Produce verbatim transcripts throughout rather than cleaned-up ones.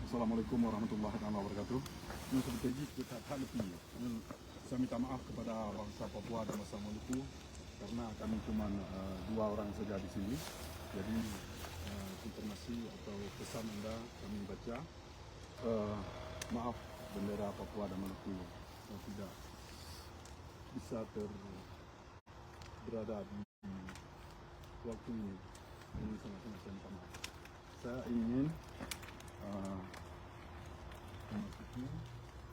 Assalamualaikum warahmatullahi taala wabarakatuh. Nyoe seperti jih kita tak lebih. Saya minta maaf kepada bangsa Papua dan bangsa Maluku karena kami cuma, eh, dua orang saja di sini. Jadi, eh, informasi atau pesan anda kami baca. Eh, maaf, bendera Papua dan Maluku yang tidak bisa ter-, berada di waktu ini. Ini sangat-sangat saya minta maaf. Saya ingin, eh, memasuki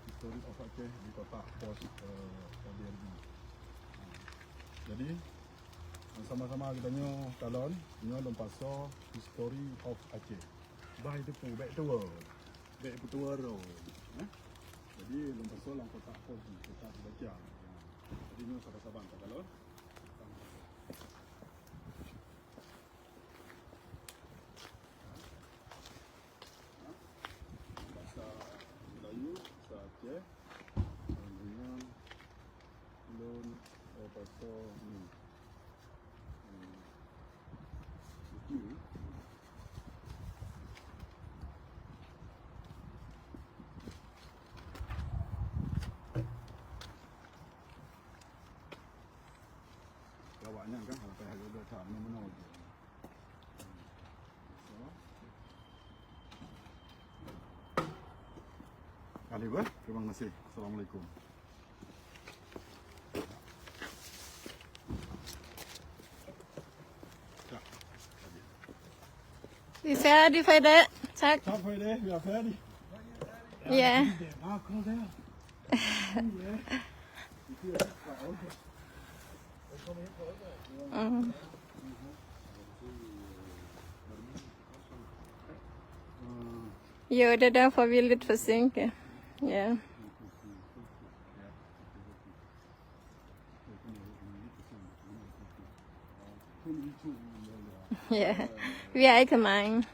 History of Aceh di kotak pos, eh, K B R I. Jadi, sama-sama kita nyoe kalon, nyoe lôn pasoe History of Aceh. Bah itu pun, baik tua. Baik pun tua roh. Eh? Jadi, lôn pasoe lam kotak pos ni, kotak baca. Jadi, nyoe saban-saban takalon. Bahasa Melayu, bahasa Aceh, dengan lôn, eh, bahasa ni. Hmm. Lucu, eh? Awak nyan kan, kalau payah jaga tak meunoe-meunoe je. Kali bah, terima kasih. Assalamualaikum. Bisa di-fade, cak. Stop right there. We are ready. Yeah. Now come down. Yeah. Mm. Yo, dada for build it for sink. Yeah. Yeah. We are combined.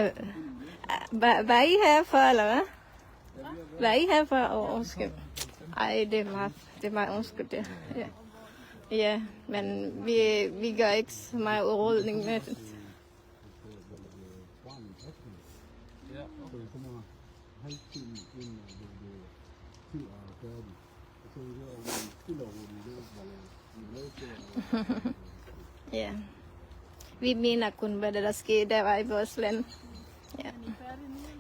Uh, but, but I have a, lah, eh? But I have a, oh, oh, skip. I did math, did my own script, yeah. Yeah. Yeah, when we, we go ex my old name. Yeah. We mean akun badalaski dawai boslen. Yeah.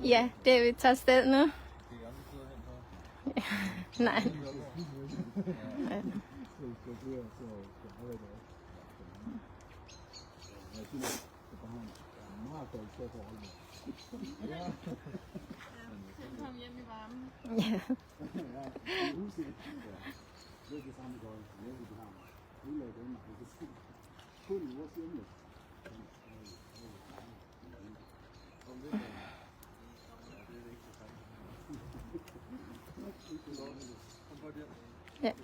Yeah, David Chastel, no? Nah. Yeah. Yeah.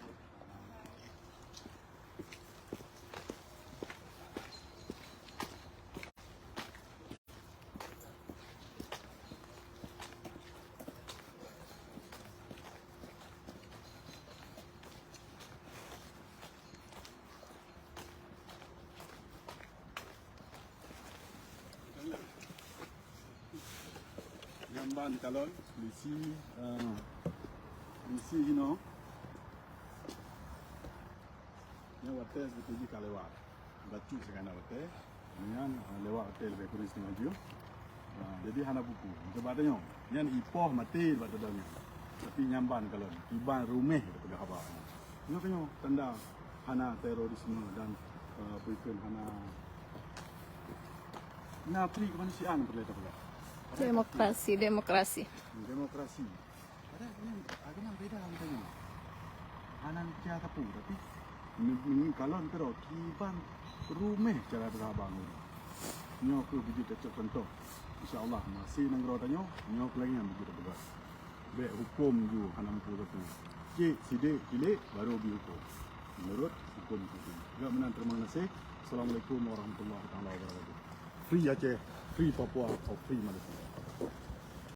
Nyan ban kalon, misi, eh, misi hino. Nyan watèe seperti jih ka lewat. Bacut seukana watèe. Nyan, eh, lewat watèe lebih kurang setengah jam. Ah, jadi hana buku. Cuba tanyoe. Nyan ipoh maté bak teudong nyan. Tapi nyan ban kalon. Kiban rumeh tapeugah haba nyan. Nyoe tanyoe tanda hana terorisme dan, eh, peue kheun hana, na pri kemanusiaan peureulèe tapeugah. Demokrasi, demokrasi. Demokrasi. Padahai nyan, ah, nyan beda ngon tanyoe. Hana neucaya sapeue, tapi neu-, neu-, kalon keudroe kiban rumeh cara beuraba ngon ureueng. Nyoe keuh beujeuet tacok contoh. Insya Allah, maséh nanggroe tanyoe, nyoe keuh lagèe nyan beujeuet tapeugah. Bèk huköm ju hana muphom sapeue. Cek, sidik, tilik, baru dihukum menurut hukum Turki. Juga meunan, terima kasih. Assalamualaikum warahmatullahi taala wabarakatuh. Free Aceh, free Papua, or free Malaysia.